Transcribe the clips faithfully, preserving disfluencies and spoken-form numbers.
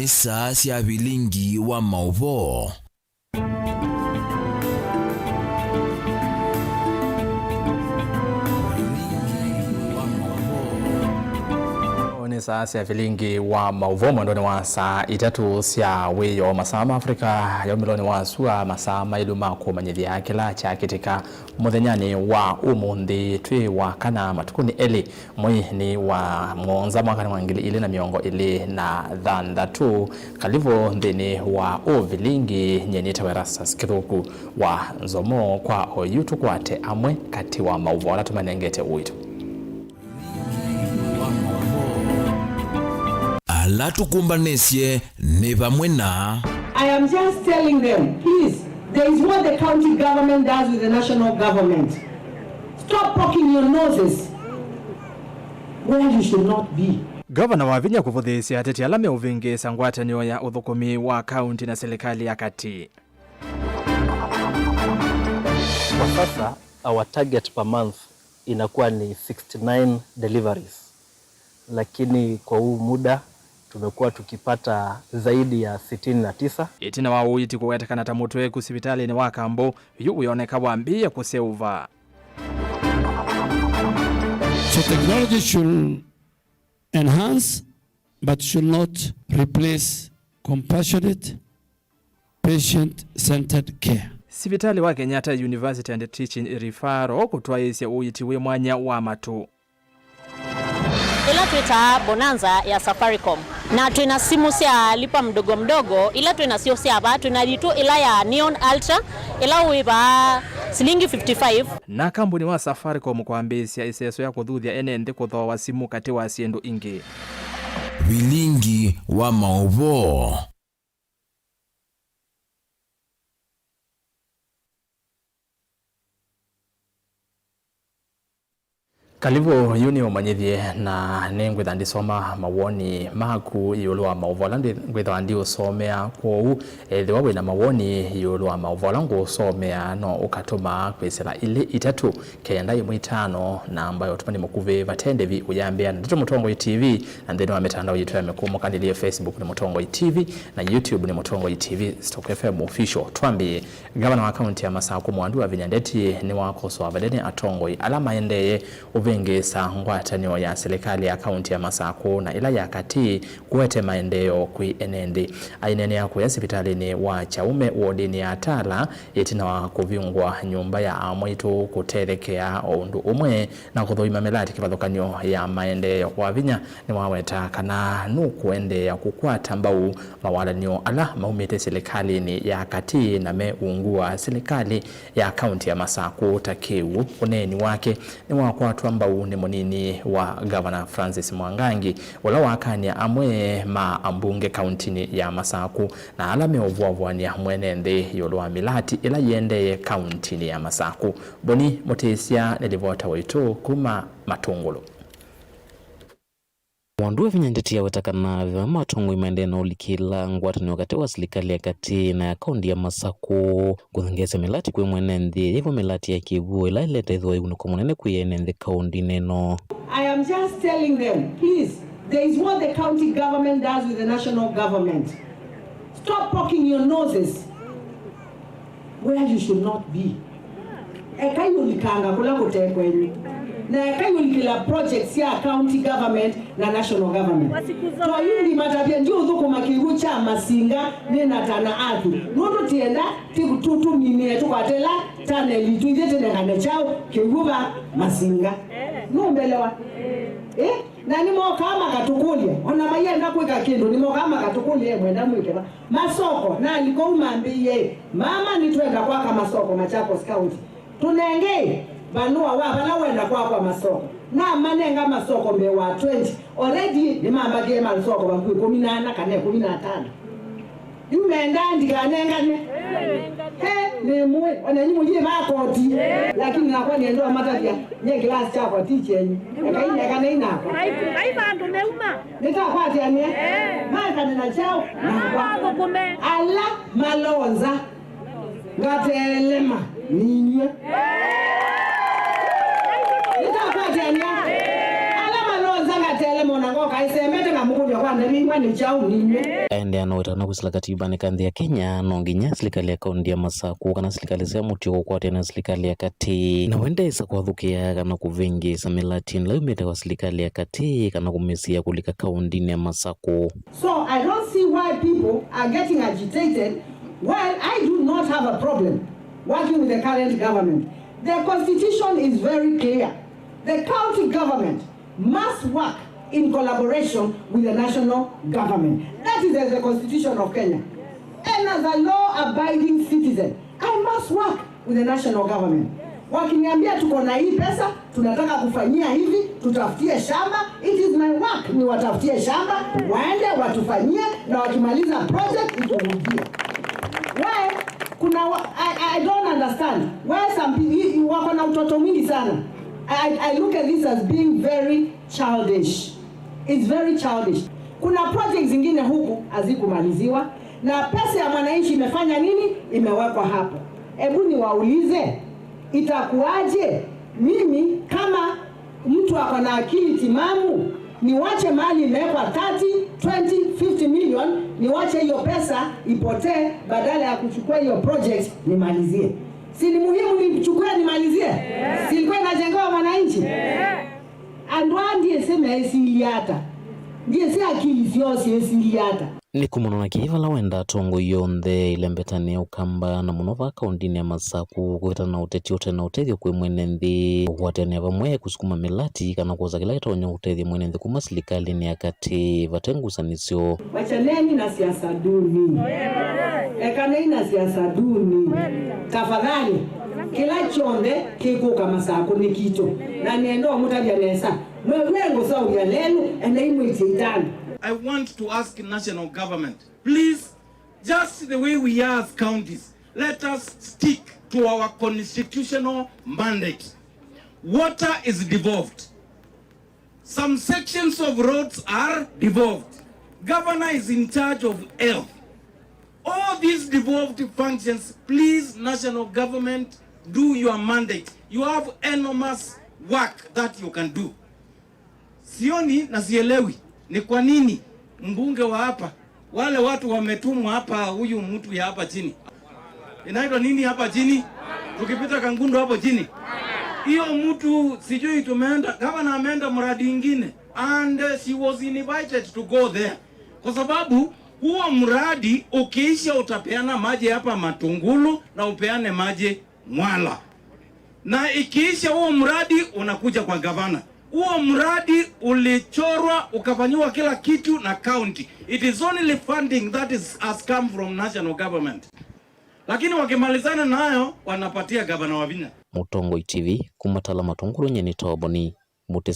Saa sya vilingi wa maũvoo. Nĩ saa sya vilingi wa maũvoo mwendonĩ wa saa itatũ sya wĩoo, masaa ma Afrika ya ũmĩlonĩ wa sua, masaa maĩlu ma kũmanyĩthya kĩla kyakĩtĩka mũthenyanĩ wa ũmũnthĩ. Twĩ wa kana, matukũ nĩ elĩ, mwei nĩ wa mũonza, mwakanĩ wa ngili ilĩ na mĩongo ĩlĩ na thanthatũ. Kalivu nthĩnĩ wa ũvilingi, nyie nĩtawa Erastus Kĩthũku wa Nzomo. Kwa oyu tũkwate amwe katĩ wa maũvoo ala tũmanengete ũito. Ala tũkũmbanĩsye nĩ vamwe na. I am just telling them, please, there is what the county government does with the national government. Stop poking your noses where you should not be. Gavana Wavinya kũvũthĩĩsya ateti ala meũvĩngĩĩsa ngwatanĩo ya ũthũkũmi wa kaunti na silikalĩ ya katĩ. Kwa sasa, our target per month inakuwa ni sixty nine deliveries, lakini kwa huu muda tumekuwa tukipata zaidi ya sitini na tisa. Ĩtina wa ũiiti kũwetekana ta mũtweku sivitalĩnĩ wa Kambo, yu wĩoneka wambĩĩe kũseũva. So technology should enhance but should not replace compassionate, patient-centered care. Sivitalĩ wa Kenyatta University and Teaching Referral kũtwaĩĩsya ũiiti wĩ mwanya wa matũ. Ĩla twĩtaa bonanza ya Safaricom. Na twĩna simũ sya lipa mdogo mdogo, ila twĩnasyo sya vaa, twĩna yitũ ĩla ya Neon Ultra, ĩla wĩ vaa silingi fifty five. Na kambuni wa Safaricom kwambĩĩsya ĩseso ya kũthuthya ene nthĩ kũthooa simũ katĩ wa syĩndũ ingĩ. Vilingi wa maũvoo. Kalivu, yu nĩ ũmanyĩthye, na nĩngwĩtha ndisoma mawoni maku ĩũlũ wa maũvoo ala ndi-, ngwĩthĩwa ndiũsomea. Kwoou, ethĩwa wĩna mawoni ĩũlũ wa maũvoo ala ngũsomea, no ũkatũma kwĩsĩla ilĩ itatũ kenda ĩmwe itano, namba ya ũtũmani mũkuvĩ vate ndĩvi ũyambĩa na Ndeto Mũtongoi T V, na nthĩnĩ wa mĩtandao yitũ ya mĩkũmũkanĩlye, Facebook nĩ Mũtongoi T V na YouTube nĩ Mũtongoi T V, Stock F M Official. Twambĩĩe. Gavana wa kaunti ya Masakũ Mwandu Wavinya Ndeti nĩwakosoa vanene atongoi ala maendee ũvĩngĩĩsa ngwatanĩo ya silikalĩ ya kaunti ya Masakũ na ĩla ya katĩ kũete maendeeo kwĩ ene nthĩ. Aineenea kũya sivitalĩnĩ wa Chaume wodinĩ ya Tala ĩtina wa kũvingũa nyũmba ya amwaitũ kũtethekea, o ũndũ ũmwe na kũthũima mĩlati kĩvathũkany'o ya maendeeo. Wavinya nĩwaweta kana nũkũendeea kũkwata mbau mawalany'o ala maumĩte silikalĩnĩ ya katĩ na me ungu wa silikalĩ ya kaunti ya Masakũ ta kĩw'ũ. Ũneeni wake nĩwakwatwa mbau nĩ mũnini wa Gavana Francis Mwangangi, ũla wakany'a amwe ma ambunge kauntinĩ ya Masakũ na ala meũvũavũanĩa mwene nthĩ ĩũlũ wa mĩlati ĩla yĩendee kauntinĩ ya Masakũ. Boni Mũtĩsya nĩ livota waitũ kuma Matũngũlũ. Mwandu Wavinya Ndeti aweta kana ve vamwe atongoi maendee na ũlikĩla ngwatanĩo katĩ wa silikalĩ ya katĩ na ya kaunti ya Masakũ kũthengeesya mĩlati kwĩ mwene nthĩ, yĩvo mĩlati ya kĩw'ũ ĩla ĩlete ĩthĩwa ĩunĩko mũnene kwĩ ene nthĩ kauntinĩ ĩno. I am just telling them, please, there is what the county government does with the national government. Stop poking your noses where you should not be. Ekai ũlikanga kũla kũte kwenyu. Na ekai ũlikĩla projects sya county government na national government. Kwa siku zote. Twayu ndimatavya ndiũthũkũma kĩw'ũ kya Masinga nĩ na Tana Earth. Nũndũ tienda ti-, tu-, tũminĩe tũkwatela tunnel itũ ithyĩ tĩnengane kyaũ kĩw'ũ va Masinga. Eh. Nũmbelewa? Eh. Eh? Na nĩmokaa makatũkũlya, o na mayenda kwĩka kĩndũ, nĩmokaa makatũkũlya, "Ĩ mwenda mwĩke va?" Masoko, nalika ũu mambĩie, "Mama, nĩtwenda kwaka masoko Machakos County. Tũnenge valũa wa vala wenda kwakwa masoko." Namanenga masoko mbee wa twenty. Already nĩmambakie masoko vakuvĩ ĩkũmi na ana kana ĩkũmi na atano. Yu mendaa ndikanengane. He, nĩmũĩ, ona inyu mũyĩ ma koti. Lakini nakwa nĩenda ũmatavya, nyie kĩlasi kyakwa ti kyenyu. Ekai nekanei nakwa. Ai, ai vandũ meuma. Nĩtakwatĩanĩa. Makane na kyaũ? Nakwa. Ala malonza. Ngateelema ninyie. Nĩtakwatĩanĩa. Ala malonza Tele mona ngoka isembete na mũkũlyo kwa ndevi imwe nĩ kyaũ ninywe. Aendeea na wĩtano kwĩsĩla katibanĩ ka nthĩ ya Kenya, no nginya silikalĩ ya kaunti ya Masakũ kana silikalĩ sya mũtĩ kũkwatĩana na silikalĩ ya katĩ. Na wendeesa kwathũkĩa kana kũvĩngĩĩsa mĩlati ĩla yumĩte kwa silikalĩ ya katĩ kana kũmĩsiĩa kũlika kauntinĩ ya Masakũ. So I don't see why people are getting agitated while I do not have a problem working with the current government. The constitution is very clear. The county government must work in collaboration with the national government. That is the constitution of Kenya. And as a law-abiding citizen, I must work with the national government. Wakiniambia tuko na hii pesa, tunataka kufanyia hivi, tutafutie shamba, it is my work niwatafutie shamba, waende watufanyie, na wakimaliza project iturudie. Why? Kuna wa- I, I don't understand why some people wako na utoto mwingi sana. I, I look at this as being very childish. It's very childish. Kuna project zingine huku hazikumaliziwa na pesa ya mwananchi imefanya nini? Imewekwa hapo. Hebu niwaulize, itakuwaje mimi kama mtu ako na akili timamu niwache mali imewekwa thirty, twenty, fifty million, niwache hiyo pesa ipotee badala ya kuchukua hiyo project nimalizie? Si ni muhimu nichukue nimalizie? Si ilikuwa inajengewa mwananchi? Andũ aa ndyĩsĩ meĩsilye ata, ndyĩsĩ akili syoo syĩsilye ata. Nĩ kumana na kĩĩ vala wenda atongoi onthe ĩlembetanĩ ya Ũkamba na mũno vaa kauntinĩ ya Masakũ kũvĩtana na ũteti ũte na ũtethyo kwĩ mwene nthĩ, kũkwatĩanĩa vamwe kũsukuma mĩlati kana kwosa kĩla kĩtonya kũtethya mwene nthĩ kuma silikalĩnĩ ya katĩ vate ngusanĩsyo. Wachaneni na siasa duni. Ekanai na siasa duni. Tafadhali, kĩla kyonthe kĩkũka Masakũ nĩ kitũ. Na nĩenda ũmũtavya nesa. Mwĩw'e ngũseũvya lelũ, endai mwĩtye itano. I want to ask national government, please, just the way we are as counties, let us stick to our constitutional mandate. Water is devolved. Some sections of roads are devolved. Governor is in charge of health. All these devolved functions, please, national government, do your mandate. You have enormous work that you can do. Sioni na sielewi ni kwa nini mbunge wa hapa, wale watu wametumwa hapa, huyu mtu ya hapa chini, inaitwa nini hapa chini, tukipita Kangundo hapo chini, hiyo mtu sijui tumeenda, gavana ameenda mradi ingine, and uh, she was invited to go there, kwa sababu huo mradi ukiisha utapeana maji hapa Matungulu na upeane maji Mwala. Na ikiisha huo mradi unakuja kwa gavana. Huo mradi ulichorwa ukafanyiwa kila kitu na county. It is only funding that is, has come from national government. Lakini wakimalizana nayo wanapatia gavana Wavinya. Mũtongoi T V, kuma Tala Matungulu, nyie nĩ Toboni Mũtĩ.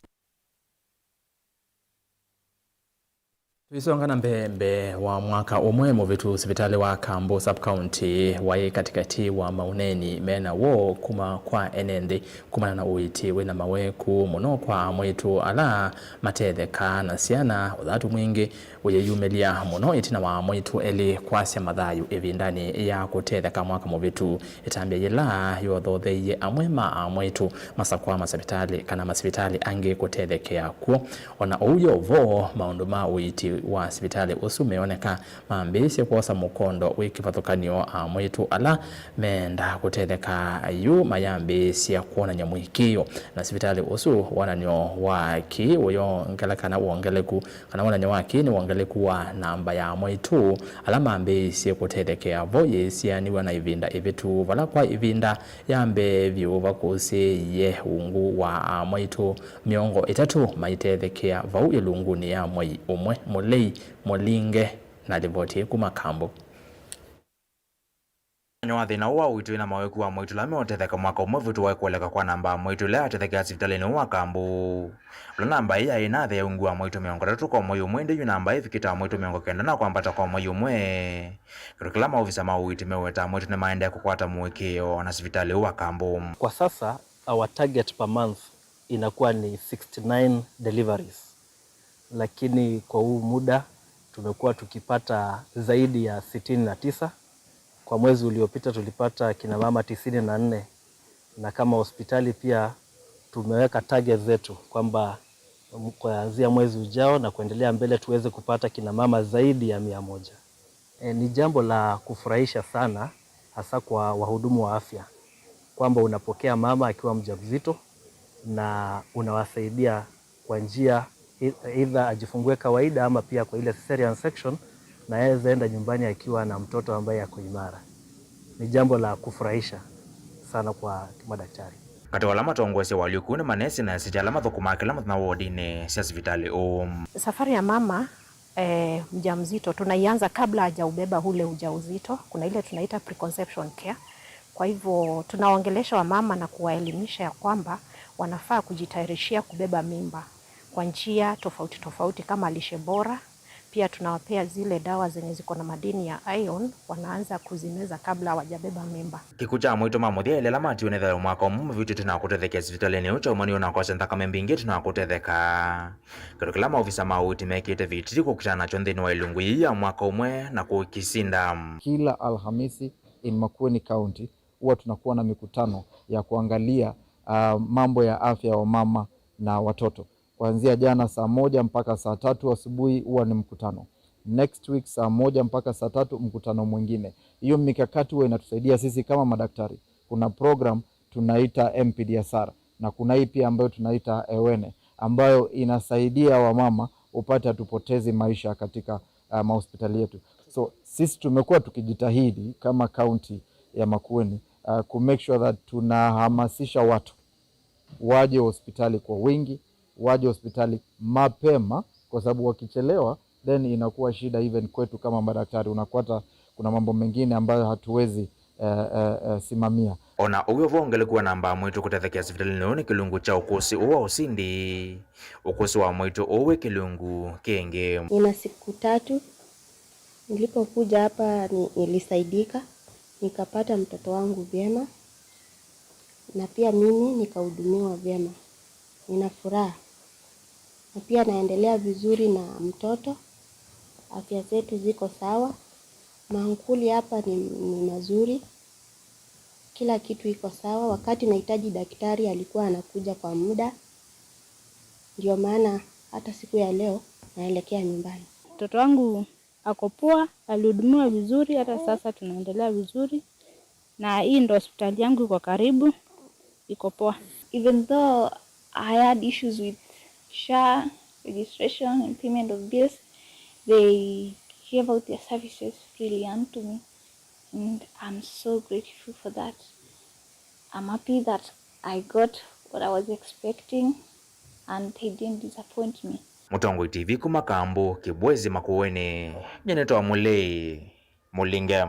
Tũisonga na mbee, mbee wa mwaka ũmwe mũvĩtu, sivitalĩ wa Kambu sub-county waĩ katĩkatĩ wa maũneeni me na woo kuma kwa ene nthĩ kumana na ũiiti wĩ na maweku mũno kwa amwaitũ ala matethekaa na syana, ũthatu mwingĩ ũyĩyumĩlya mũno ĩtina wa amwaitũ elĩ kwasya mathayũ ĩvindanĩ ya kũtetheka mwaka mũvĩtu. Ĩtambya yĩla yothotheie amwe ma amwaitũ masakwa masivitalĩ kana masivitalĩ angĩ kũtethekea kw'o. O na ũu yo vo, maũndũ ma ũiiti wa sivitalĩ ũsu meoneka mambĩĩsye kwosa mũkondo wĩ kĩvathũkany'o. Amwaitũ ala meenda kũtetheka yu mayambĩĩsya kwonany'a mũĩkĩĩo, na sivitalĩ ũsu wonany'o wa kĩĩ ũyongela kana wongeleku kana wonany'o wa kĩĩ nĩ wongeleku wa namba ya amwaitũ ala mambĩĩsye kũtethekea vo yĩsianĩw'a na ĩvinda ĩvĩtu, vala kwa ĩvinda ya mbee vyũ vakũsĩĩie ungu wa amwaitũ mĩongo ĩtatũ maitethekea vau ĩlungunĩ ya mwei ũmwe. Mũlei Mũlinge na livoti ĩĩ kuma Kambu. Mũthenya wa thĩna ũũ wa ũiiti wĩ na maweku wa amwaitũ ala meũtetheka mwaka ũmwe vĩtũ waĩ kũeleka kwa namba ya amwaitũ ĩla yatethekeaa sivitalĩnĩ ũũ wa Kambu, ũla namba ĩĩ yaĩ na thĩ ya ungu wa amwaitũ mĩongo ĩtatũ kwa mwei ũmwe, ĩndĩ yu namba ĩĩ ĩvikĩte amwaitũ mĩongo kenda na kwambata kwa mwei ũmwe. Kĩndũ kĩla maovisa ma ũiiti meũweta amwaitũ nĩmaendee kũkwata mũĩkĩĩo na sivitalĩ ũũ wa Kambu. Kwa sasa, our target per month inakuwa ni sixty-nine deliveries, lakini kwa huu muda tumekuwa tukipata zaidi ya sitini na tisa. Kwa mwezi uliopita tulipata kina mama tisini na nne, na kama hospitali pia tumeweka target zetu kwamba kuanzia mwezi ujao na kuendelea mbele tuweze kupata kina mama zaidi ya mia moja. E, ni jambo la kufurahisha sana, hasa kwa wahudumu wa afya, kwamba unapokea mama akiwa mjamzito na unawasaidia kwa njia e-, either ajifungue kawaida ama pia kwa ile cesarean section, na aweze enda nyumbani akiwa na mtoto ambaye ako imara. Ni jambo la kufurahisha sana kwa madaktari. Katĩ wa ala matongoesye ũalyũku nĩ manesi na esiti ala mathũkũmaa kĩla mũthenya wodinĩ sya sivitalĩ ũũ. Safari ya mama eh, mjamzito tunaianza kabla hajaubeba ule ujauzito. Kuna ile tunaita preconception care. Kwa hivyo tunawaongelesha wamama na kuwaelimisha ya kwamba wanafaa kujitayarishia kubeba mimba kwa njia tofauti tofauti kama lishe bora. Pia tunawapea zile dawa zenye ziko na madini ya iron, wanaanza kuzimeza kabla hawajabeba mimba. Kĩkw'ũ kya amwaitũ ma mũthya elĩ ala matiwe nĩ thayũ mwaka ũmwe mavĩtĩtwe na kũtethekea sivitalĩnĩ ũũ kyaumanie na kwasya nthakame mbingĩ ĩtina wa kũtetheka. Kĩndũ kĩla maovisa ma ũiiti mekĩte vitiri kũkitana nakyo nthĩnĩ wa ilungu yĩĩ ya mwaka ũmwe na kũkĩsinda. Kila Alhamisi in Makueni County huwa tunakuwa na mikutano ya kuangalia, ah, mambo ya afya ya wamama na watoto. Kuanzia jana saa moja mpaka saa tatu asubuhi huwa ni mkutano. Next week saa moja mpaka saa tatu mkutano mwingine. Hiyo mikakati huwa inatusaidia sisi kama madaktari. Kuna program tunaita M P D S R na kuna hii pia ambayo tunaita Ewene, ambayo inasaidia wamama upate hatupotezi maisha katika, uh, mahospitali yetu. So sisi tumekuwa tukijitahidi kama kaunti ya Makueni, uh, ku make sure that tunahamasisha watu waje hospitali kwa wingi, waje hospitali mapema, kwa sababu wakichelewa, then inakuwa shida even kwetu kama madaktari. Unakuta kuna mambo mengine ambayo hatuwezi, eh, eh, eh, simamia. O na ũu wĩ vo, wongeleku wa namba ya amwaitũ kũtethekea sivitalĩnĩ ũũ nĩ kĩlungu kya ũkũsĩ ũũ wa ũsindi. Ũkũsĩ wa amwaitũ ũũ wĩ kĩlungu kĩngĩ. Nina siku tatu. Nilipokuja hapa ni-, nilisaidika, nikapata mtoto wangu vyema, na pia mimi nikahudumiwa vyema. Nina furaha. Na pia naendelea vizuri na mtoto. Afya zetu ziko sawa. Mankuli hapa ni, ni mazuri. Kila kitu iko sawa. Wakati nahitaji daktari, alikuwa anakuja kwa muda. Ndio maana hata siku ya leo naelekea nyumbani. Mtoto wangu ako poa, alihudumiwa vizuri, hata sasa tunaendelea vizuri. Na hii ndo hospitali yangu iko karibu, iko poa. Even though I had issues with SHA registration and payment of bills, they gave out their services freely unto me, and I'm so grateful for that. I'm happy that I got what I was expecting and they didn't disappoint me. Mũtongoi T V kuma Kambu, Kibwezi Makueni, nyie nĩtawa Mũlei Mũlinge.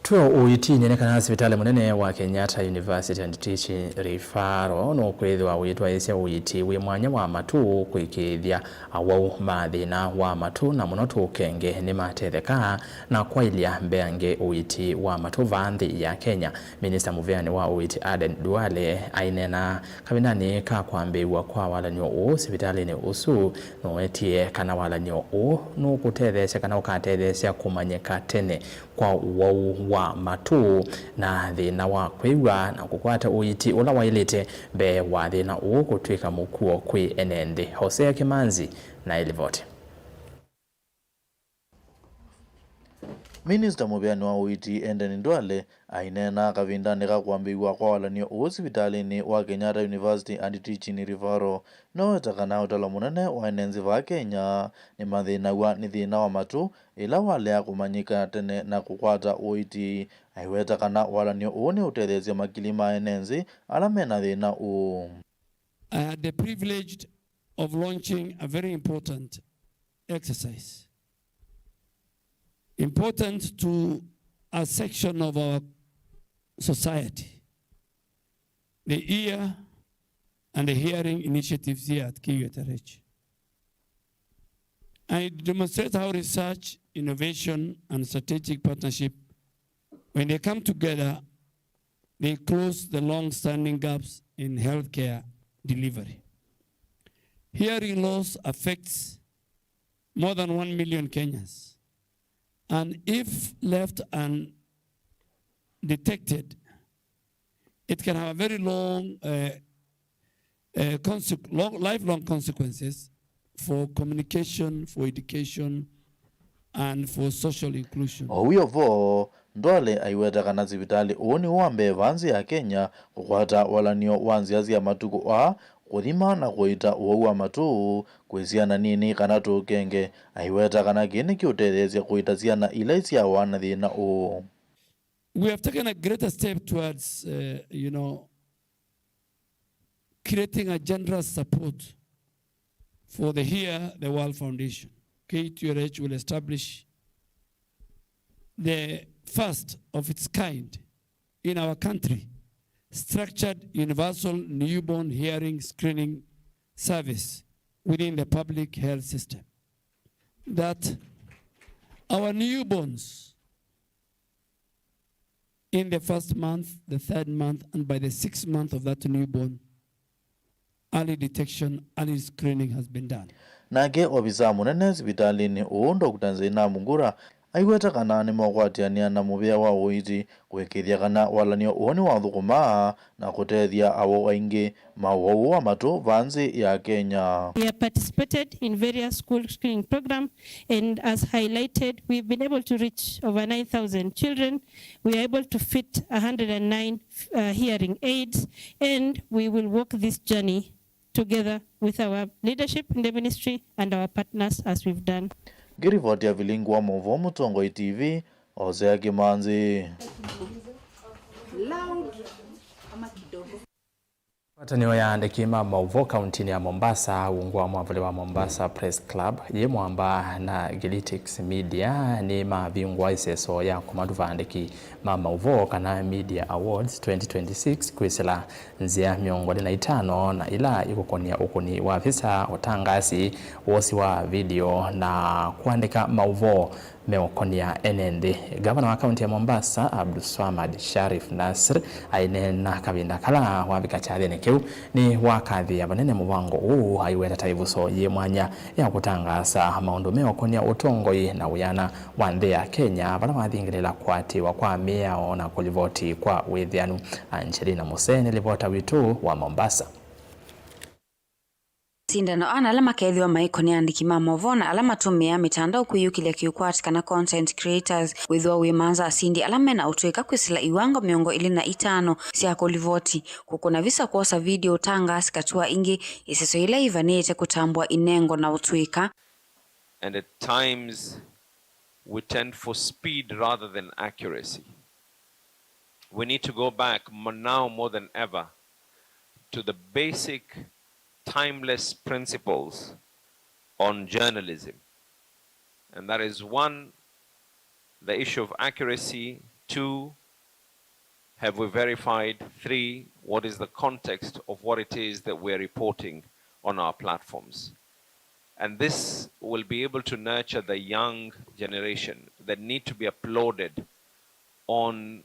Twĩ o ũiitinĩ, nĩ kana sivitalĩ mũnene wa Kenyatta University and Teaching Referral nũkwĩthĩwa ũitwaĩĩsya ũiiti wĩ mwanya wa matũ kũĩkĩĩthya awau ma thĩna wa matũ, na mũno tũkenge nĩmatethekaa na kwaĩlya mbeange ũiiti wa matũ vaa nthĩ ya Kenya. Minista mũvĩanĩ wa ũiiti Aden Duale aineena kavindanĩ ka kwambĩĩw'a kwa walan'yo ũũ sivitalĩnĩ ũsu, nũwetie kana walan'yo ũũ nũkũtetheesya kana ũkatetheesya kũmanyĩka tene kwa ũwau wa matũ na thĩna wa kwĩw'a na kũkwata ũiiti ũla waĩlĩte mbee wa thĩna ũũ kũtw'ĩka mũkuo kwĩ ene nthĩ. Hosea Kimanzi na ĩlivoti. Minista mũvĩanĩ wa ũiiti Aden Duale aineena kavindanĩ ka kwambĩĩw'a kwa walan'yo ũũ sivitalĩnĩ wa Kenyatta University and Teaching Referral, noweta kana ũtalo mũnene wa ene nthĩ vaa Kenya nĩmathĩnaw'a nĩ thĩna wa matũ ĩla walea kũmanyĩka tene na kũkwata ũiiti. Aiweta kana walan'yo ũũ nĩũtetheesye makili ma ene nthĩ ala mena thĩna ũũ. I had the privilege of launching a very important exercise, important to a section of our society, the ear and the hearing initiatives here at K U T R H. I demonstrate how research, innovation, and strategic partnership, when they come together, they close the long-standing gaps in healthcare delivery. Hearing loss affects more than one million Kenyans, and if left undetected, it can have a very long, uh, uh, conse- long, lifelong consequences for communication, for education, and for social inclusion. O wĩ o vo, Ndwale aiweta kana sivitalĩ ũũ nĩw'o wa mbee vaa nzĩ ya Kenya kũkwata walan'yo wa nzĩa sya matukũ aa, kũthima na kũita ũwau wa matũ kwĩ syana nini kana tũũkenge. Aiweta kana kĩĩ nĩkĩũtetheesya kũita syana ila isyawa na thĩna ũũ. We have taken a greater step towards, uh, you know, creating a generous support for the Hear the World Foundation. K T R H will establish the first of its kind in our country structured universal newborn hearing screening service within the public health system, that our newborns in the first month, the third month, and by the sixth month of that newborn, early detection, early screening has been done. Nake ovisaa mũnene sivitalĩnĩ ũũ, Doctor Zainab Ngura, aiweta kana nĩmeũkwatĩanĩa na mũvĩa wa ũiiti kũĩkĩĩthya kana walan'yo ũũ nĩwathũkũmaa na kũtethya awau aingĩ ma ũwau wa matũ vaa nzĩ ya Kenya. We have participated in various school screening program and, as highlighted, we've been able to reach over nine thousand children. We are able to fit a hundred and nine, uh, hearing aids, and we will walk this journey together with our leadership in the ministry and our partners as we've done. Ngĩrivoti ya Vilingi wa Maũvoo Mũtongoi T V, Hosea Kĩmanzi. Ngwatanĩo ya aandĩki ma maũvoo kauntinĩ ya Mombasa, ungu wa mwavuli wa Mombasa Press Club, yĩ mwamba na Gilitix Media, nĩmavingũa ĩseso ya kũmatuva aandĩki ma maũvoo, kana Media Awards twenty twenty-six, kwĩsĩla nzĩa mĩongo ĩlĩ na itano na ila ikũkũnĩa ũkũni wa visa, ũtangaasi, wosi wa video, na kũandĩka maũvoo meũkũnĩa ene nthĩ. Ngavana wa kaunti ya Mombasa, Abdulswamad Sharif Nasir, aineena kavinda kala wavika kyathĩnĩ kĩu, nĩwakathĩĩa vanene mũvango ũũ, aiweta ta ĩvuso yĩ mwanya ya kũtangaasa maũndũ meũkũnĩa ũtongoi na wĩana wa nthĩ ya Kenya, vala vathingĩlĩĩla kũatĩĩwa kwa mĩao na kũlivoti kwa wĩthĩanu. Angelina Musee nĩ livota witũ wa Mombasa. Masindano aa na ala makeethĩwa maikũnĩa aandĩki ma maũvoo na ala matũmĩaa mĩtandao kwĩyũkĩlya kĩũkwati kana content creators, wĩthĩwa wĩmanza asindi ala me na ũtũĩka kwĩsĩla iwango mĩongo ĩlĩ na itano sya kũlivoti, kũkũna visa, kwosa video, ũtangaasi, katũa ingĩ, ĩseso yĩla yĩvanĩĩte, kũtambũa inengo na ũtũĩka. And at times we tend for speed rather than accuracy. We need to go back mo- now more than ever to the basic, timeless principles on journalism. And that is, one, the issue of accuracy, two, have we verified, three, what is the context of what it is that we're reporting on our platforms? And this will be able to nurture the young generation that need to be applauded on,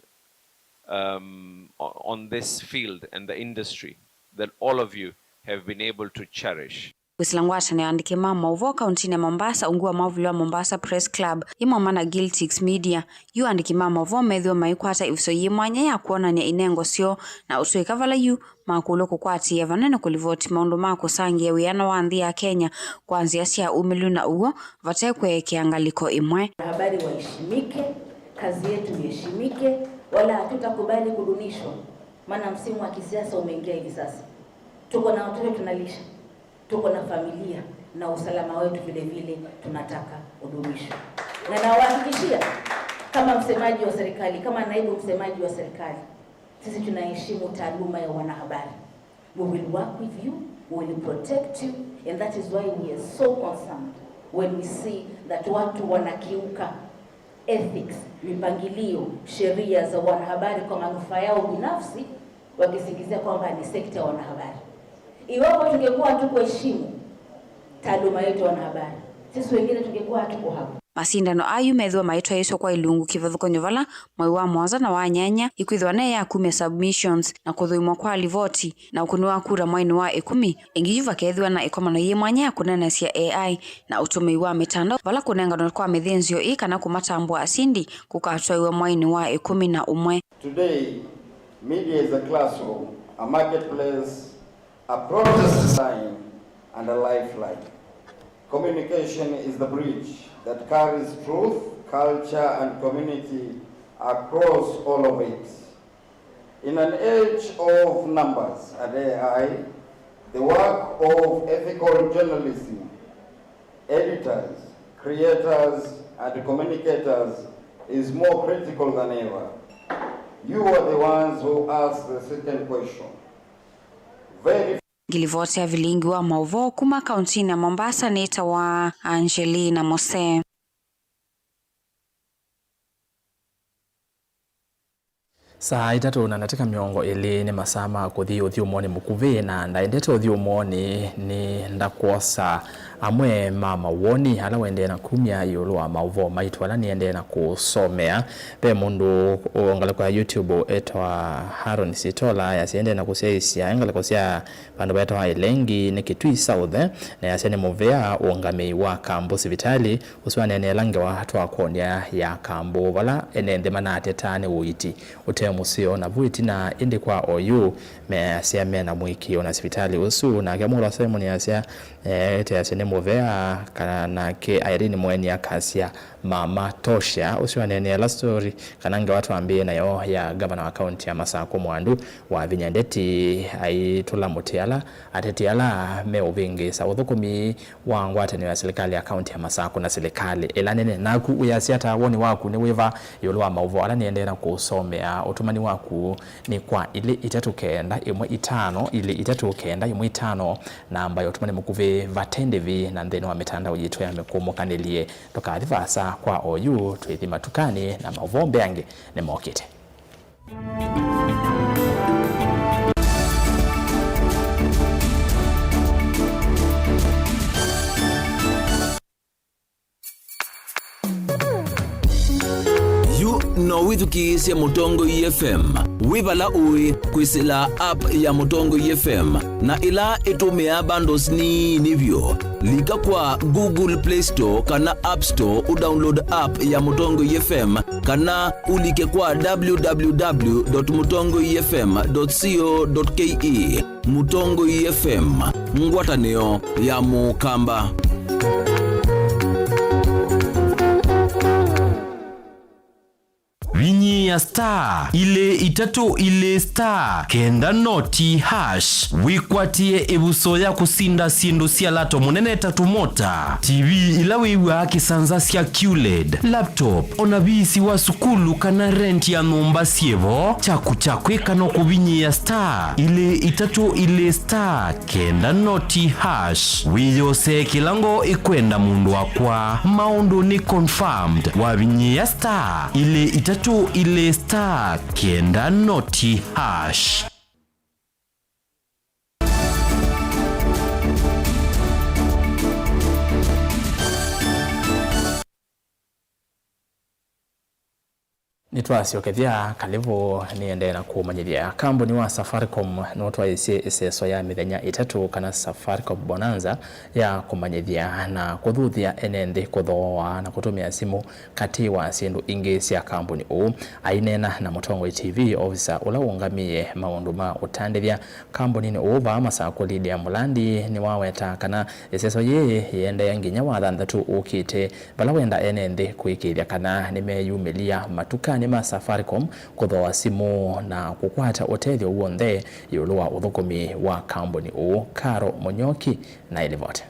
um, o- on this field and the industry that all of you have been able to cherish. Kwĩsĩla ngwatanĩo ya aandĩki ma maũvoo kauntinĩ ya Mombasa, ungu wa mwavuli wa Mombasa Press Club, yĩ mwamba na Giltix Media, yu aandĩki ma maũvoo methĩwa maikwata ĩvuso yĩ mwanya ya kwonany'a inengo syoo na ũtũĩka vala yu makũlw'a kũkwatĩĩa vanene kũlivoti maũndũ ma kũsangĩa wĩana wa nthĩ ya Kenya kwa nzĩa sya ũmĩlu na ũw'o vate kweekea ngalĩko ĩmwe. Wanahabari waheshimike, kazi yetu iheshimike, wala hatutakubali kudunishwa, maana msimu wa kisiasa umeingia hivi sasa. Tuko na watoto tunalisha, tuko na familia, na usalama wetu vile vile tunataka udumishwe. Na nawahakikishia, kama msemaji wa serikali, kama naibu msemaji wa serikali, sisi tunaheshimu taaluma ya wanahabari. We will work with you, we will protect you, and that is why we are so concerned when we see that watu wanakiuka ethics, mipangilio, sheria za wanahabari kwa manufaa yao binafsi, wakisingizia kwamba ni sekta ya wanahabari. Iwapo tungekuwa hatukuheshimu taaluma yetu ya wanahabari, sisi wengine tungekuwa hatuko hapa. Masindano aa yu methĩwa maitwaĩĩswe kwa ilungu kĩvathũkany'o vala mwai wa mũonza na wa nyanya ikwĩthĩwa ne ya kumya submissions na kũthũimwa kwa livoti na ũkũni wa kura mwainĩ wa ĩkũmi. Ĩngĩ yu vakeethĩwa na ĩkomano yĩ mwanya ya kũneenesya A I na ũtũmĩi wa mĩtandao, vala kũnenganwa kwa mĩthĩnzĩo ĩĩ kana kũmatambũa asindi kũkatwaĩwa mwainĩ wa ĩkũmi na ũmwe. Today, media is a classroom, a marketplace, A protest sign and a lifeline. Communication is the bridge that carries truth, culture, and community across all of it. In an age of numbers and A I, the work of ethical journalism, editors, creators, and communicators is more critical than ever. You are the ones who ask the second question. Very Ngilivoti ya vilingi wa maũvoo kuma kauntinĩ ya Mombasa nĩtawa Angelina Mose. Saa itatũ na ndatĩka mĩongo ĩlĩ nĩ masaa ma kũthi ũthyũmũonĩ mũkuvĩ, na ndaendete ũthyũmũonĩ nĩ ndakwosa amwe ma mawoni ala ũendee na kumya ĩũlũ wa maũvoo maitũ ala nĩendee na kũsomea. Ve mũndũ o ngalĩko ya YouTube etwa Haron Sitola, yasya endee na kũsyaĩĩsya ngalĩko sya vandũ vetawa Ilengi nĩ Kitui South, na yasya nĩ mũvea ũngamĩi wa Kambu sivitalĩ, ũsu aneeneela ngewa twakwony'a ya Kambu, vala ene nthĩ manatetaa nĩ ũiiti ũte mũseo na vu ĩtina, ĩndĩ kwa oyu measya mena mũĩkĩĩo na sivitalĩ ũsu. Nake Mũla Simon asya, eh, eteasya nĩ mũvea kana nake Irene Mweni akasya mama tosha. Ũsu aneeneela story kana ngewa twambĩĩe nayo ya ngavana wa kaunti ya Masakũ Mwandu Wavinya Ndeti aitũla mũtĩ ala ateti ala meũvĩngĩĩsa ũthũkũmi wa ngwatanĩo ya silikalĩ ya kaunti ya Masakũ na silikalĩ ĩla nene. Naku wĩasya ata? Woni waku nĩ wĩva ĩũlũ wa maũvoo ala nĩendee na kũsomea? Ũtũmani waku nĩ kwa ilĩ itatũ kenda ĩmwe itano, ilĩ itatũ kenda ĩmwe itano, namba ya ũtũmani mũkuvĩ vate ndĩvi na nthĩnĩ wa mĩtandao yitũ ya mĩkũmũkanĩlye. Ndũkathi vaasa kwa oyu, twĩthi matukanĩ na maũvoo mbeange nĩmokĩte. Yu no wĩthukĩĩsye Mũtongoi F M wĩ vala ũĩ kwĩsĩla app ya Mũtongoi F M na ĩla ĩtũmĩaa bundles nini vyũ. Lika kwa Google Play Store kana App Store ũdownload app ya Mũtongoi F M, kana ũlike kwa w w w dot mutongoi f m dot co dot k e. Mũtongoi F M, ngwatanĩo ya Mũkamba. Vinyĩĩa star ilĩ itatũ ilĩ star kenda noti hash wĩkwatĩe ĩvuso ya kũsinda syĩndũ sya lato mũnene ta tũmota, T V ila wĩw'aa kĩsanza sya Q led, laptop, o na viisi wa sukulu kana rent ya nyũmba syĩ vo. Kyaku kya kwĩka no kũvinyĩĩa star ilĩ itatũ ilĩ star kenda noti hash. Wĩyosee kĩla ngoo ĩkwenda mũndũ wakwa. Maũndũ nĩ confirmed wavinyĩĩa star ilĩ itatũ ilĩ star kenda noti hash. Nĩtwasyokethya kalĩvũ, nĩendee na kũmanyĩthya. Kambuni wa Safaricom nũtwaĩsye ĩseso ya mĩthenya ĩtatũ kana Safaricom Bonanza ya kũmanyĩthya na kũthuthya ene nthĩ kũthooa na kũtũmĩa simũ katĩ wa syĩndũ ingĩ sya kambuni ũũ. Aineena na Mũtongoi T V, ovisa ũla ũũngamĩe maũndũ ma ũtandĩthya kambuninĩ ũũ vaa Masakũ, Lydia Mulandi, nĩwaweta kana ĩseso yĩĩ yĩendeea nginya Wathanthatũ ũkĩte, vala wenda ene nthĩ kũĩkĩĩthya kana nĩmeyumĩlya matukanĩ ma Safaricom kũthooa simũ na kũkwata ũtethyo w'onthe ĩũlũ wa ũthũkũmi wa kambuni ũũ. Karo Mũnyoki na ĩlivoti.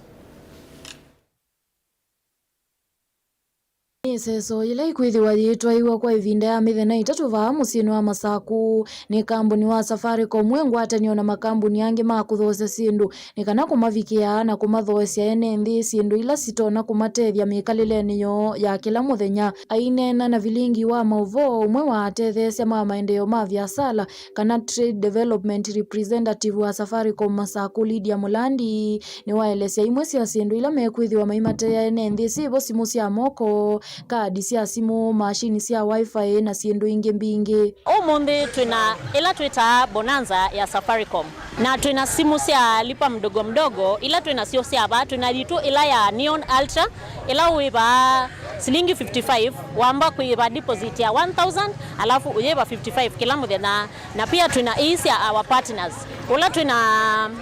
Nĩ ĩseso yĩla ĩkwĩthĩwa yĩtwaĩwa kwa ĩvinda ya mĩthenya ĩtatũ vaa mũsyĩnĩ wa Masakũ. Nĩ kambuni wa Safaricom wĩ ngwatanĩo na makambuni angĩ ma kũthoosya syĩndũ nĩ kana kũmavikĩa na kũmathoosya ene nthĩ syĩndũ ila sitonya kũmatethya mĩkalĩlenĩ yoo ya kĩla mũthenya. Aineena na vilingi wa maũvoo, ũmwe wa atetheesya ma maendeeo ma viasala kana trade development representative wa Safaricom Masakũ, Lydia Mulandi, nĩwaelesya imwe sya syĩndũ ila mekwĩthĩwa maimateea ene nthĩ syĩvo simũ sya moko, kaadi sya simũ, mashini sya Wi-Fi, na syĩndũ ingĩ mbingĩ. Ũmũnthĩ twĩna ĩla twĩtaa bonanza ya Safaricom, na twĩna simũ sya lipa mdogo mdogo ila twĩnasyo sya vaa. Twĩna yitũ ĩla ya Neon Ultra, ĩla wĩ vaa Silingi fifty-five, wamba kũyĩva deposit ya one thousand, alafu ũyĩva fifty-five kĩla mũthenya. Na pia twĩna ii sya our partners, ũla twĩna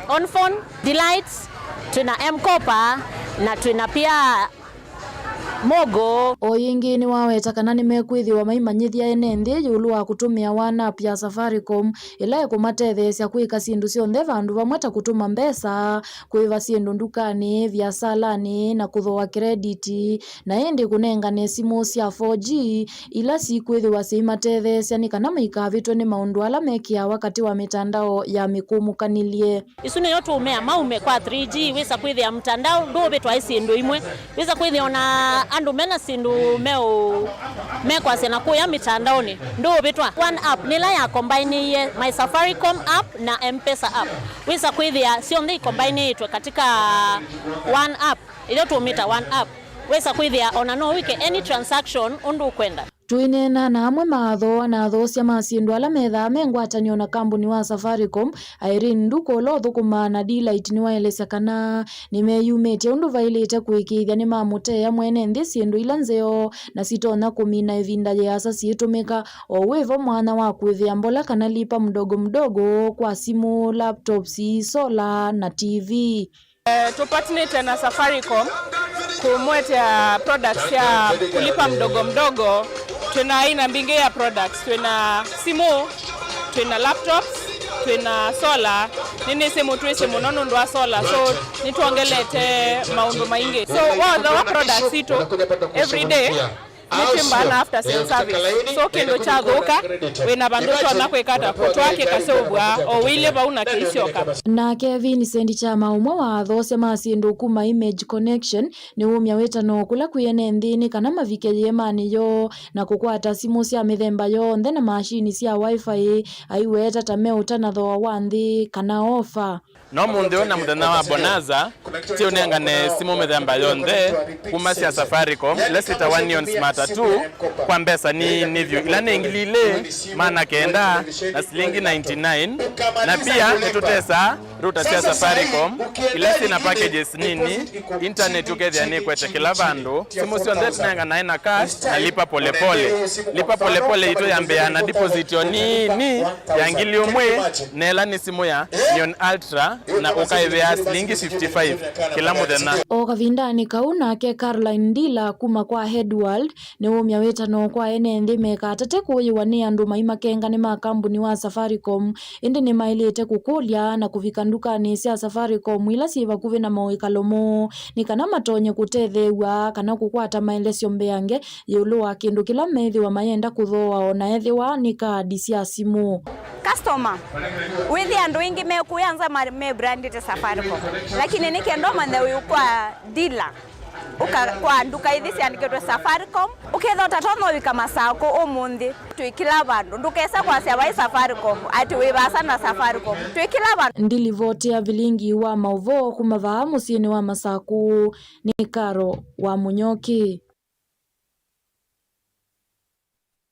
Onphone, Delights, twĩna M-Kopa, na twĩna pia Mogo. O yĩngĩ nĩwaweta kana nĩmekwĩthĩwa maimanyĩthya ene nthĩ ĩũlũ wa kũtũmĩa one app ya Safaricom, ĩla ĩkũmatetheesya kwĩka syĩndũ syonthe vandũ vamwe ta kũtũma mbesa, kũĩva syĩndũ ndukanĩ, viasalanĩ, na kũthooa krediti, na ĩndĩ kũnengane simũ sya four G ila sikwĩthĩwa syĩmatetheesya nĩ kana maikavĩtwe nĩ maũndũ ala mekĩawa katĩ wa mĩtandao ya mĩkũmũkanĩlye. Isu nĩyo tũũmea maume kwa three G, wĩsa kwĩthĩa mtandao ndũũvĩtwa ĩ syĩndũ imwe. Wĩsa kwĩthĩa ona andũ mena syĩndũ meũ-, mekwasya na kũya mĩtandaonĩ, ndũũvĩtwa. One app nĩla ya combinĩie My Safaricom app na M-Pesa app. Wĩsa kwĩthĩa syonthe ikombainĩĩtwe katika one app, ĩyo tũmĩta one app. Wĩsa kwĩthĩa ona no wĩke any transaction ũndũ ũkwenda. Tũineena na amwe ma athooa na athoosya ma syĩndũ ala methaa me ngwatanĩo na kambuni wa Safaricom, Irene Nduku, ũla ũthũkũmaa na Delight, nĩwaelesya kana nĩmeyumĩtye ũndũ vaĩlĩte kũĩkĩĩthya nĩmamũteea mwene nthĩ syĩndũ ila nzeo na sitonya kũmina ĩvinda yĩasa syĩtũmĩka, o wĩvo mwanya wa kũĩvĩa mbola kana lipa mdogo mdogo kwa simũ, laptops, sola, na T V. Eh, tũpatinĩte na Safaricom kũmwetea products ya kulipa mdogo mdogo. Twĩna aina mbingĩ ya products, twĩna simũ, twĩna laptops, twĩna solar. Nĩnĩsĩ mũtwĩsĩ mũno nũndũ wa solar, so nĩtwongelete maũndũ maingĩ. So wothe wa products itũ every day nĩtwĩmbaa na after sale service. So kĩndũ kyathũka, wĩna vandũ ũtonya kwĩka ata kũtwaa kĩkaseũvw'a o wĩilye vau na kĩisyoka. Nake Vincent Chama, ũmwe wa athoosya ma syĩndũ kuma Image Connection, nĩwumya wĩtano kũla kwĩ ene nthĩ nĩ kana mavike yĩemanĩ yoo na kũkwata simũ sya mĩthemba yonthe na mashini sya Wi-Fi, aiweta ta meũtana thooa wa nthĩ kana ofa. No mũnthĩ ũyũ na mũthenya wa Bonanza, tiũnengane simũ mĩthemba yonthe kuma sya Safaricom, ila syĩtawa Neon Smarter two, kwa mbesa nini vyũ, ila nĩ ngili ilĩ, maana kenda na silingi ninety-nine. Na pia nĩtũtesaa router sya Safaricom, ila syĩ na packages nini, internet ũkethĩa nĩkwete kĩla vandũ. Simũ syonthe tũnenganae na cash na lipa polepole. Lipa polepole itũ yambĩaa na deposit o nini ya ngili ũmwe, na ĩla nĩ simũ ya Neon Ultra, na ũkaĩvĩa silingi fifty-five kĩla mũthenya. O kavindanĩ kau nake Caroline Ndila kuma kwa Headworld nĩwumya wĩtano kwa ene nthĩ mekatate kũyĩwa nĩ andũ mai makenganĩ ma kambuni wa Safaricom, ĩndĩ nĩmaĩlĩte kũkũlya na kũvika ndukanĩ sya Safaricom ila syĩ vakuvĩ na mawĩkalo moo nĩ kana matonye kũtetheew'a kana kũkwata maelesyo mbeange ĩũlũ wa kĩndũ kĩla meĩthĩwa mayenda kũthooa, o na ethĩwa nĩ kaadi sya simũ. Customer, wĩthĩa andũ aingĩ mekũya nza ma-, mebrandĩte Safaricom, lakini nĩ kenda ũmanye wĩ kwa dealer, ũka kwa nduka ithi syandĩkĩtwe Safaricom, ũkethĩa ũtatonya ũvika Masakũ ũmũnthĩ. Twĩ kĩla vandũ, ndũkese kwasya vai Safaricom atĩ wĩ vaasa na Safaricom. Twĩ kĩla vandũ. Ndilivoti ya vilingi wa maũvoo kuma vaa mũsyĩnĩ wa Masakũ nĩ Karo wa Mũnyoki.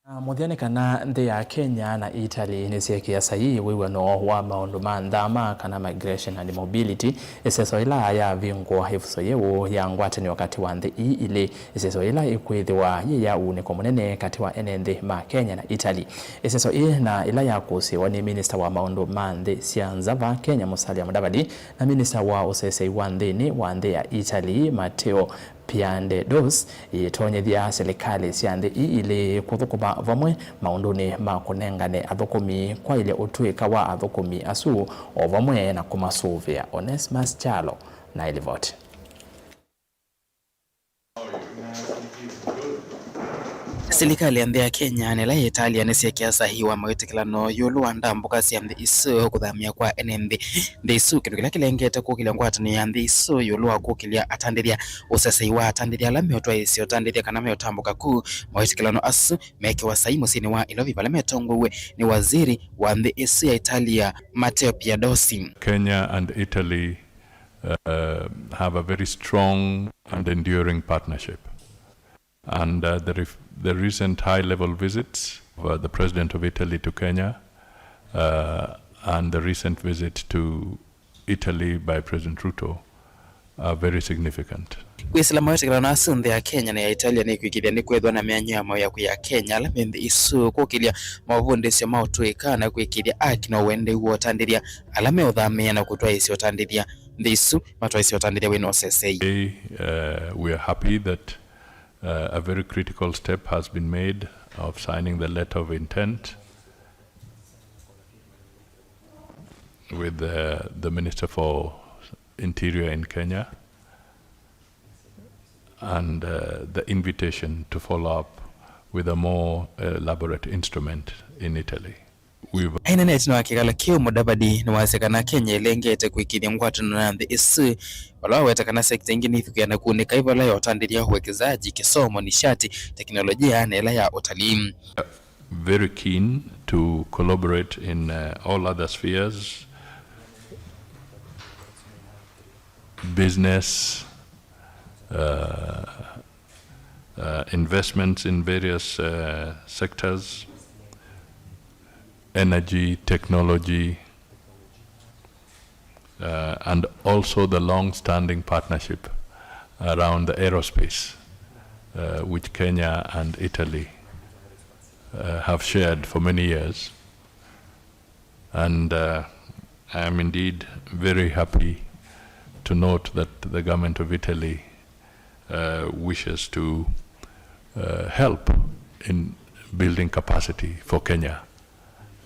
Na mũthya nĩ kana nthĩ ya Kenya na Italy nĩsyeekĩa saii wĩw'ano wa maũndũ ma nthama kana migration and mobility, ĩseso ĩla yavingũa ĩvuso yĩu ya ngwatanĩo katĩ wa nthĩ ii ilĩ, ĩseso ĩla ĩkwĩthĩwa yĩ ya uunĩko mũnene katĩ wa ene nthĩ ma Kenya na Italy. Ĩseso ĩĩ na ĩla yakũsĩĩwa nĩ minista wa maũndũ ma nthĩ sya nza va Kenya, Musalia Mudavadi, na minista wa ũseseĩ wa nthĩnĩ wa nthĩ ya Italy, Matteo Piandedos, ĩtonyethya silikalĩ sya nthĩ ii ilĩ kũthũkũma vamwe maũndũnĩ ma kũnengane athũkũmi, kwaĩlya ũtũĩka wa athũkũmi asu, o vamwe na kũmasũvĩa. Onesmus Kyalo na ĩlivoti. Silikalĩ ya nthĩ ya Kenya na ĩla yĩ Italia nĩsyeekĩa saii wa mawĩtĩkĩlano ĩũlũ wa ndambũka sya nthĩ isu kũthamya kwa ene nthĩ, nthĩ isu, kĩndũ kĩla kĩlengete kũkĩlya ngwatanĩo ya nthĩ isu ĩũlũ wa kũkĩlya atandĩthya. Ũsesei wa atandĩthya ala meũtwaĩĩsya ũtandĩthya kana meũtambũka ku mawĩtĩkĩlano asu meekĩwa saii mũsyĩnĩ wa Nairobi, vala metongoew'e nĩ waziri wa nthĩ ĩsu ya Italia, Matteo Piandedosi. Kenya and Italy, uh, have a very strong and enduring partnership. And, uh, the ref-, the recent high-level visits of, uh, the President of Italy to Kenya, uh, and the recent visit to Italy by President Ruto are very significant. Kwĩsĩla mawetĩkĩlano asu, nthĩ ya Kenya na ya Italia nĩkwĩkĩthya nĩkwethĩwa na mĩanyũ ya mawĩa kwĩ Akenya ala me nthĩ isu, kũkĩlya mavundĩsyo ma ũtũĩka na kwĩkĩthya aki na ũendeu wa ũtandĩthya ala meũthamĩĩa na kũtwaĩĩsya ũtandĩthya nthĩ isu matwaĩĩsye ũtandĩthya wĩna ũsesei. Today, uh, we are happy that uh, a very critical step has been made of signing the letter of intent with the, the Minister for Interior in Kenya and uh, the invitation to follow up with a more elaborate instrument in Italy. We've Ainena ĩtina wa kĩkalo kĩu, Mudavadi nĩwasya kana Kenya ĩlengete kwĩkĩthya ngwatanĩo na nthĩ ĩsu, vala waweta kana sekta ingĩ nĩithukĩa na kũnĩka ĩvala ya ũtandĩthya, uwekezaji, kĩsomo, nishati, teknolojia na ĩla ya ũtalii. Very keen to collaborate in uh, all other spheres, business, uh, uh, investments in various uh, sectors, energy, technology, uh, and also the long-standing partnership around the aerospace, uh, which Kenya and Italy uh, have shared for many years. And uh, I am indeed very happy to note that the government of Italy uh, wishes to uh, help in building capacity for Kenya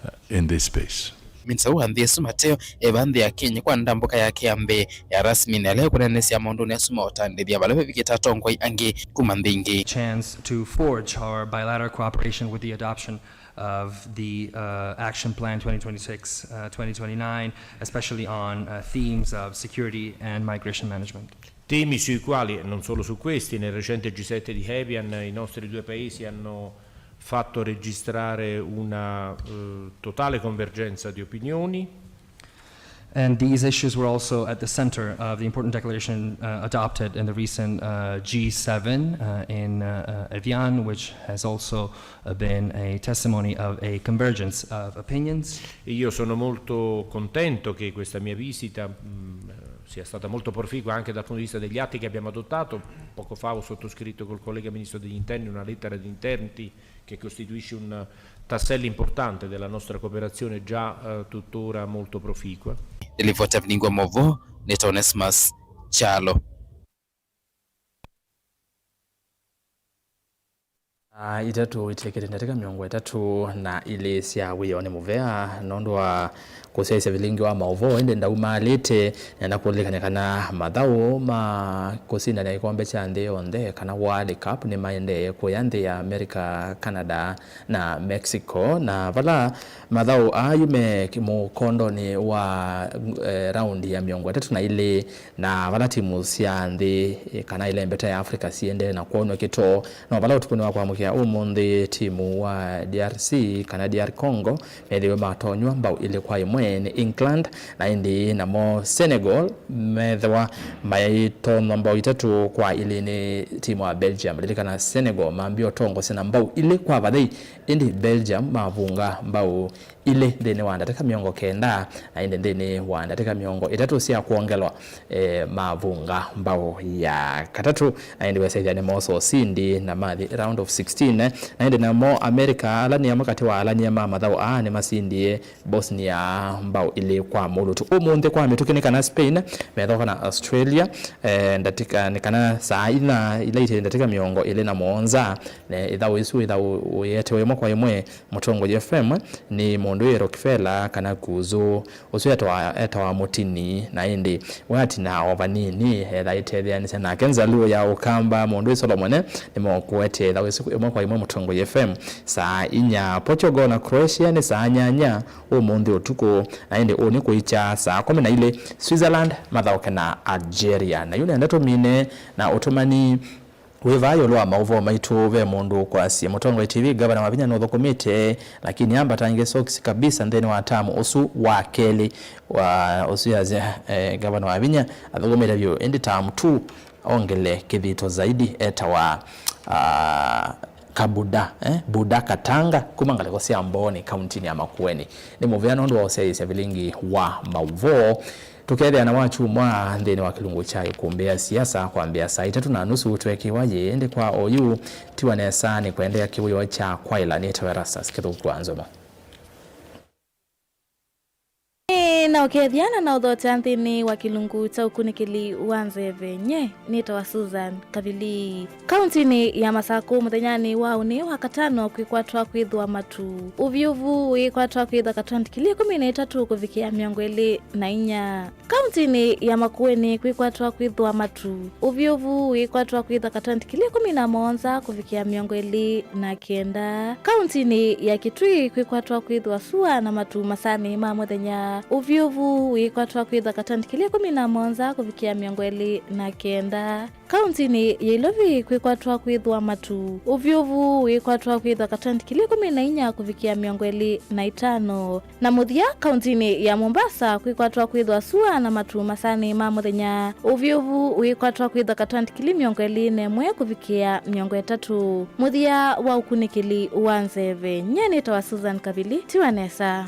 uh, in this space. Minista wa nthĩ ĩsu Mateo eva nthĩ ya Kenya kwa ndambũka yake ya mbee ya rasmi, na ĩla ĩkũneenesya maũndũnĩ asu ma ũtandĩthya vala vevikĩte atongoi angĩ kuma nthĩ ingĩ. Chance to forge our bilateral cooperation with the adoption of the uh, Action Plan twenty twenty-six, uh, twenty twenty-nine, especially on uh, themes of security and migration management. Temi sui quali, e non solo su questi, nel recente G sette di Evian i nostri due paesi hanno fatto registrare una eh, totale convergenza di opinioni. And these issues were also at the center of the important declaration uh, adopted in the recent uh, G seven uh, in uh, uh, Evian, which has also uh, been a testimony of a convergence of opinions. E io sono molto contento che questa mia visita mh, sia stata molto proficua anche dal punto di vista degli atti che abbiamo adottato. Poco fa ho sottoscritto col collega ministro degli interni una lettera di intenti che costituisce un tassello importante della nostra cooperazione già eh, tuttora molto proficua. Nĩ livoti ya Vilingwa Mauvoo, nĩ ta Onesmus Kyalo. Saa itatũ itĩlĩkĩte ndatĩka mĩongo ĩtatũ na ilĩ sya wĩoo nĩ mũvea nũndũ wa kũsyaĩĩsya vilingi wa maũvoo, ĩndĩ ndaumaalĩte. Nenda kũlilikany'a kana mathaũ ma kũsindany'a kĩkombe kya nthĩ yonthe kana World Cup nĩmaendee kũya nthĩ ya America, Canada na Mexico, na vala mathaũ aa yu me mũkondonĩ wa eh, raundi ya mĩongo ĩtatũ na ilĩ, na vala timu sya nthĩ eh, kana ĩlembeta ya Africa siendee na kwonw'a kĩtoo, no vala ũtukũnĩ wa kwamũkĩa ũmũnthĩ timu wa D R C kana D R Congo methĩwe matonywa mbau ilĩ kwa ĩmwe nĩ England, na ĩndĩ namo Senegal methĩwa maitonywa mbau itatũ kwa ilĩ nĩ timu wa Belgium. Lilikana Senegal mambie ũtongosya na mbau ilĩ kwa vathei, ĩndĩ Belgium mavunga mbau ilĩ nthĩnĩ wa ndatĩka mĩongo kenda, na ĩndĩ nthĩnĩ wa ndatĩka mĩongo ĩtatũ sya kwongelwa e, mavunga mbau ya katatũ, na ĩndĩ wesethĩa nĩmoosa ũsindi na mathi round of sixteen. Na ĩndĩ namo America, alania amwe katĩ wa alania ma mathaũ aa nĩmasindie Bosnia mbau ilĩ kwa mũlutũ. Ũmũnthĩ kwa mĩtũkĩ nĩ kana Spain methooka na Australia e, ndatĩka, nĩ kana saa inya ila ite ndatĩka mĩongo ĩlĩ na mũonza, na ĩthaũ ĩsu ĩthaũ ĩetewe ĩmwe kwa ĩmwe. Mũtongoi F M nĩ mũndũ wĩ Rockefeller kana Kuzu, ũsu etawa, etawa Mũtini, na ĩndĩ we atinaa o vanini, etha ĩtetheanĩsya nake nzalũo ya Ũkamba, mũndũ wĩ Solomone, nĩmokũete ĩthaũ ĩsu ĩmwe kwa ĩmwe Mũtongoi F M. Saa inya Portugal na Croatia nĩ saa nyanya ũmũnthĩ ũtukũ, na ĩndĩ ũũ nĩ kũikya saa kũmi na ilĩ Switzerland mathaũke na Algeria. Na yu nenda tũmine na ũtũmani Wĩ vaa ĩũlũ wa maũvoo maitũ, ve mũndũ ũkwasya, Mũtongoi T V, Gavana Wavinya nũthũkũmĩte, lakini ambatangĩe sokisi kabisa nthĩnĩ wa tamu ũsu wa kelĩ. Wa ũsu yasya, eh, Gavana Wavinya athũkũmĩte vyũ, ĩndĩ tamu two ongele kĩthito zaidi. Etawa, ah, Kabuda, eh, Buda Katanga, kuma ngalĩko sya Mbooni, kauntinĩ ya Makueni. Nĩ mũvea nũndũ wa ũsyaĩĩsya vilingi wa maũvoo. Tũkeethĩana wakyumwa nthĩnĩ wa kĩlungu kya ikumbĩ ya siasa kwambĩa saa itatũ na nusu tweekĩwa yĩĩ, ĩndĩ kwa oyu tiwa nesa nĩ kũendeea kĩwĩoo kya kwaĩla. Nĩtawa Erastus Kĩthũku wa Nzomo. Nĩ na ũkeethĩana na ũthokya nthĩnĩ wa kĩlungu kya ũkunĩkĩli wa nzeve. Nye nĩtawa Susan Kavili. Kauntinĩ ya Masakũ mũthenyanĩ wa ũnĩ wa katano kwĩkwatwa kwĩthwa matu. Ũvyũvu wĩkwatwa kwĩthwa katoni kili ĩkũmi na itatũ kũvikĩa mĩongo ĩlĩ na inya. Kauntinĩ ya Makueni kwĩkwatwa kwĩthwa matu. Ũvyũvu wĩkwatwa kwĩthwa katoni kili ĩkũmi na mũonza kũvikĩa mĩongo ĩlĩ na kenda. Kauntinĩ ya Kitui kwĩkwatwa kwĩthwa sua na matu masanĩ ma mũthenya. Ũvyũvu wĩkwatwa kwĩthwa katoni kili ĩkũmi na mũonza kũvikĩa mĩongo ĩlĩ na kenda. Kauntinĩ ya Ilovi kwĩkwatwa kwĩthwa matu. Ũvyũvu wĩkwatwa kwĩthwa katoni kili ĩkũmi na inya kũvikĩa mĩongo ĩlĩ na itano. Na mũthya, kauntinĩ ya Mombasa kwĩkwatwa kwĩthwa sua na matu masanĩ ma mũthenya. Ũvyũvu wĩkwatwa kwĩthwa katoni kili mĩongo ĩlĩ na ĩmwe kũvikĩa mĩongo ĩtatũ. Mũthya wa ũkunĩkĩli wa nzeve. Nye nĩtawa Susan Kavili. Tiwa nesa.